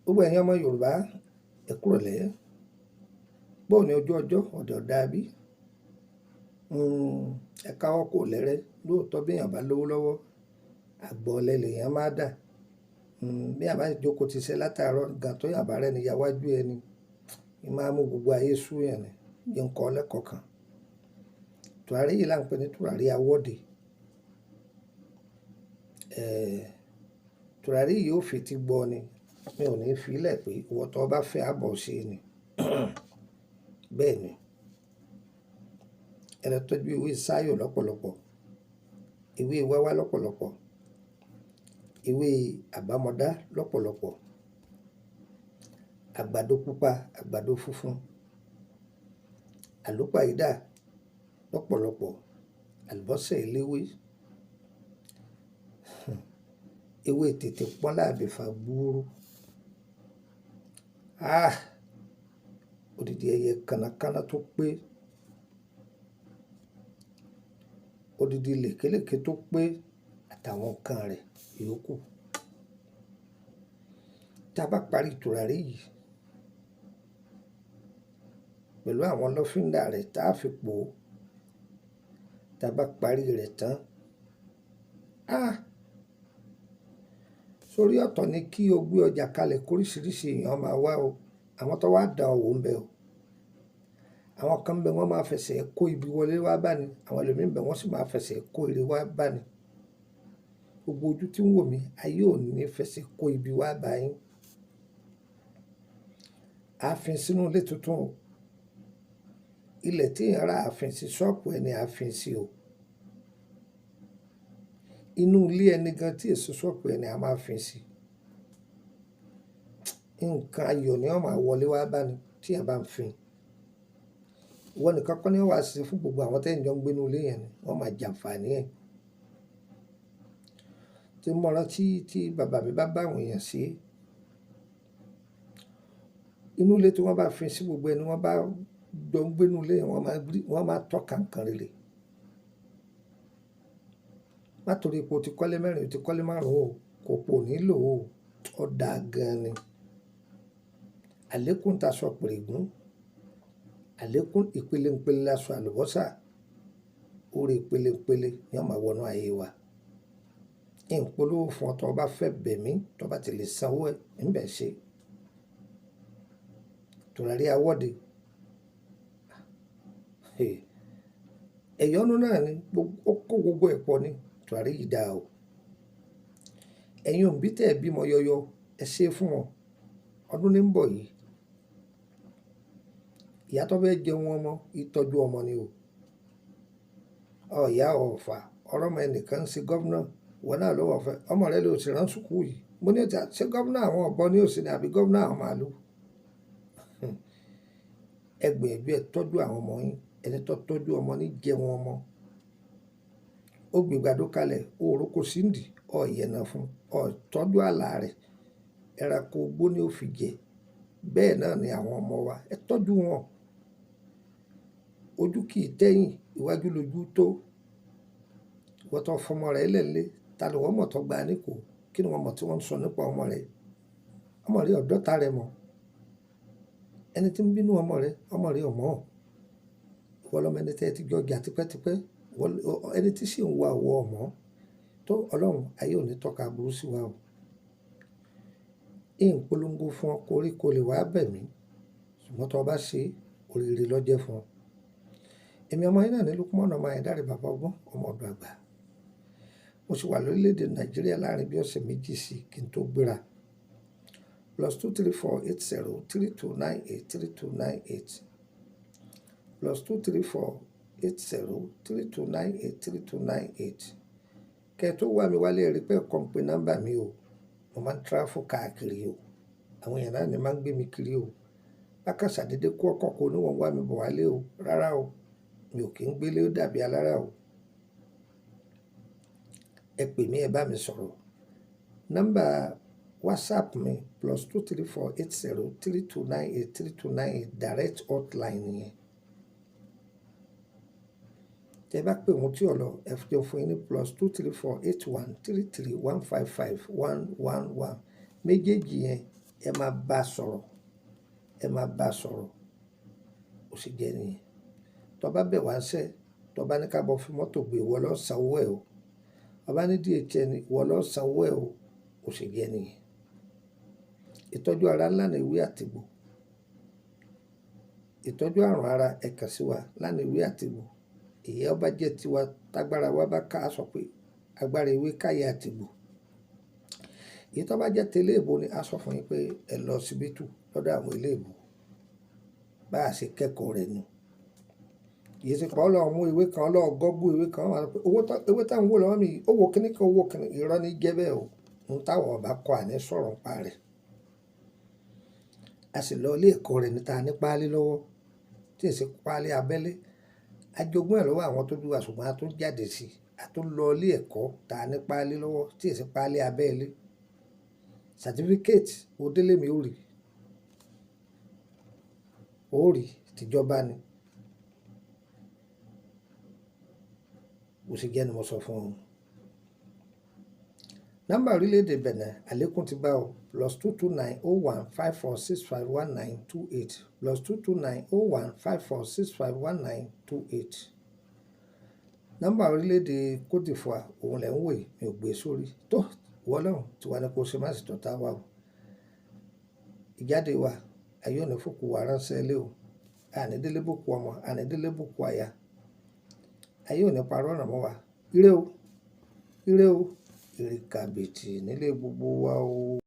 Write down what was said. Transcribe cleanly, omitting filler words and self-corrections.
Gbogbo ẹ̀yin ọmọ Yorùbá, ẹ kúrọ̀lẹ́. Bóò ní ojú ọjọ́, ọ̀dẹ̀ ò dáa bí? Ẹ káwọ́ kò lẹ́rẹ́. Lóòótọ́ bí èèyàn bá lówó lọ́wọ́, àgbà ọ̀lẹ lèèyàn máa dà. Bí èèyàn bá jókòó ti iṣẹ́ látàárọ̀ gan tó èèyàn bá rẹ́ni ya wájú ẹni, í máa mú gbogbo ayé sú èèyàn ni. Jẹ́ ń kọ́ lẹ́kọ̀ọ́ kan. Tùràrí yìí là ń pè ní tùràrí awọ́de. Tùràrí yìí ó fi ti gbọ́ ni. Mi ò ní fi í lẹ̀ pé ìwọ tó bá fẹ́ àbọ̀ ṣe ni. Bẹ́ẹ̀ ni. Ẹ lọ tọ́jú ewé sáyò lọ́pọ̀lọpọ̀, ewé wáwá lọ́pọ̀lọpọ̀, ewé àbámọdá lọ́pọ̀lọpọ̀, àgbàdo pupa, àgbàdo funfun, àlúpàyídà lọ́pọ̀lọpọ̀, àlùbọ́sà eléwé, ewé tètè pọ́n láàbí fa gbúrú. Ah! Odidi ẹyẹ kànákànná tó pé, odidi lèkélèké tó pé àtàwọn nǹkan rẹ̀ yòókù. Tí a bá parí tùràrí yìí pẹ̀lú àwọn lọ́fíńdà rẹ̀ tá a fi pò ó, tí a bá parí rẹ̀ tán, ah! Sórí ọ̀tọ̀ ni kí o gbé ọjà kalẹ̀ kóríṣiríṣi èèyàn máa wá o. Àwọn tó wá dán owó ń bẹ o. Àwọn kan ń bẹ wọ́n máa fẹsẹ̀ kó ibi wọlé wá bá ni. Àwọn ẹlòmíràn ń bẹ wọ́n sì máa fẹsẹ̀ kó ire wá bá ni. Gbogbo ojú tí ń wò mí, ayé ò ní fẹsẹ̀ kó ibi wá bá yín. A fin sínú ilé tuntun o. Ilẹ̀ tí èèyàn rà a fin sí, ṣọ́ọ̀bù ẹni a fin sí o. Inú ilé ẹni gan tí èso ṣọ́ọ̀bù ẹni a máa fin sí. Nǹkan ayọ̀ ni ó máa wọlé wá bá ni tí èèyàn bá ń fin. Ìwọ nìkan kọ́ ni ó wá ṣe fún gbogbo àwọn tí ẹ̀yin jọ ń gbé inú ilé yẹn ni wọ́n máa jàǹfàní ẹ̀. Tí mo rántí tí bàbá mi bá bá àwọn èèyàn ṣe, inú ilé tí wọ́n bá fin sí gbogbo ẹni wọ́n bá jọ ń gbé inú ilé yẹn, wọ́n máa tọ́ka nǹkan rere. Má torí pé o ti kọ́lé mẹ́rin, o ti kọ́lé márùn-ún o, kò pò nílò o. Ó dáa gan ni. Àlékún tasọ pèrègún, àlékún ìpele ìpele lásọ àlùbọ́sà, orí ìpele ìpele ni ó máa wọnú ayé wa. Ìpolówó fún ọ tó bá fẹ́ bẹ̀ mí, tó bá ti lè sanwó ẹ, ń bẹ̀ ṣe. Tùràrí awọ́de. Ẹ̀yọ́nú náà ni, ó kó gbogbo ẹ̀ pọ̀ ni. Tùràrí yìí dáa o. Ẹ̀yin òbí tẹ bímọ yọyọ, ẹ ṣe é fún wọn. Ọdún ní ń bọ̀ yìí. Ìyá tó fẹ́ jẹun ọmọ, ìtọ́jú ọmọ ni o. Ọ̀yá ọ̀fà, ọ̀rọ̀ ọmọ ẹnìkan ń ṣe governor, ìwọ náà ló wọ̀ fẹ́. Ọmọ rẹ ló sì rán sùkúù yìí. Mo ní ọjà, ṣé governor àwọn ọ̀bọ ni ó sì ni àbí governor àwọn màlúù? Ẹ gbìyànjú ẹ tọ́jú àwọn ọmọ yín. Ẹni tó tọ́jú ọmọ ní jẹun ọmọ. Ó gbé ìgbàdo kalẹ̀, ó roko síndì, ó yẹ̀nà fún, ó tọ́jú àlà rẹ̀. Ẹranko igbó ni ó fi jẹ. Bẹ́ẹ̀ náà ni àwọn ọmọ wa. Ẹ tọ́jú wọn. Ojú kì í tẹ́yìn, iwájú lójú tó. Ìwọ tó fọmọ rẹ lẹ́lé, ta ni wọ́n mọ̀ tó gba ní kò? Kí ni wọ́n mọ̀ tí wọ́n ń sọ nípa ọmọ rẹ? Ọmọ rẹ ọ̀dọ́ ta rẹ mọ̀. Ẹni tí ń bínú ọmọ rẹ ò mọ̀. Ìwọ lọmọ ẹni tí ẹ ti jọ jà tipẹ́tipẹ́. Ẹni tí sì ń wá ọwọ́ ọmọ. Tó Ọlọ́run, ayé ò ní tọ́ka burú sí wa o. Ìpolongo fún ọ kórí kò lè wá bẹ̀ mí. Ṣùgbọ́n tó bá ṣe, oríire ló jẹ́ fún ọ. Èmi ọmọ yín náà ní Lukman ọmọ Ayédáre bàbá ọgbọ́n, ọmọ ọ̀dọ̀ àgbà. Mo sì wà lórílẹ̀ èdè Nàìjíríà láàrin bí ọ̀sẹ̀ méjì sí kí n tó gbéra. +234 80 32 98 32 98. +234 80 32 98 32 98. Kẹ́ tó wá mi wálé rí pé ẹ kàn pé nọ́mbà mi o. Mo máa ń travel káàkiri o. Àwọn èèyàn náà ni máa ń gbé mi kiri o. Bákan ṣàdédé kó ọkọ̀ kó ní wọ́n wá mi bọ̀ wálé o. Rárá o. Mi ò kí ń gbé lé ó dàbí alára o. Ẹ pè mí, ẹ bá mi sọ̀rọ̀. Nọ́mbà WhatsApp mi +234 80 32 98 32 98 direct hotline nìyẹn. Tí ẹ bá pè wọ́n tí ò lọ, ẹ jẹ́ fún yín ní +234 81 33 155 111. Méjèèjì yẹn Ẹ máa bá a sọ̀rọ̀, ẹ máa bá a sọ̀rọ̀. Ó sì jẹ́ nìyẹn. Tó bá bẹ̀ wá ń ṣẹ́, tó bá ní ká bọ́ fi mọ́tò gbé, ìwọ ló sanwó ẹ̀ o. Tó bá ní DHL ni, ìwọ ló sanwó ẹ̀ o. Ó sì jẹ́ nìyẹn. Ìtọ́jú ara ńlá ni ewé àtegbò. Ìtọ́jú àrùn ara, ẹ kàn sí wa lánàá ewé àtegbò. Èyí ó bá jẹ́ tiwa, tágbára wa bá ká, a sọ pé agbára ewé káyé àtegbò. Èyí tó bá jẹ́ tẹlẹ́ẹ̀bù ni a sọ fún yín pé ẹ lọ síbítù lọ́dọ̀ àwọn eléèbù. Bá a ṣe kẹ́kọ̀ọ́ rẹ̀ nu. Kì í ṣe pé Ọlọ́run mú ewé kan, Ọlọ́run gọ́gù ewé kan, wọ́n á sọ pé owó tó, ewé tá ń wò lọ́wọ́ mi, owó kíní kan, owó kíní, irọ́ ní jẹ́ bẹ́ẹ̀ o. Ohun táwọn ọba kọ́ àní sọ̀rọ̀ ń pa rẹ̀. A sì lọ ilé ẹ̀kọ́ rẹ̀ níta ní páálí lọ́wọ́, tí ì ṣe páálí abẹ́lé. A jogún ẹ̀ lọ́wọ́ àwọn tó bí wa, ṣùgbọ́n a tún jáde sí i. A tún lọ ilé ẹ̀kọ́ ta ní páálí lọ́wọ́, tí ì ṣe páálí abẹ́lé. Certificate o délé mi ó rí. Ó rí, tìjọba ni. Bó ṣe jẹ́ ni mo sọ fún ọ. Nọ́mbà orílẹ̀-èdè Benin, àlékún ti bá ọ, +229 01 54 65 19 28, +229 01 54 65 19 28. Nọ́mbà orílẹ̀-èdè Côte d'Ivoire, òun lẹ̀ ń wò yìí, mi ò gbé sórí. Tó, ìwọ Ọlọ́run, tiwa ni kó ṣe, má sì tọ́ta wa o. Ìjáde wa, ayé ò ní fòkú wa ránṣẹ́ lé o. A ní délé bòkú ọmọ, a ní délé bòkú aya. Ayé ò ní parọ́ ọ̀ràn mọ́ wa. Ire o, ire o, ire kàbìtì nílé gbogbo wa o.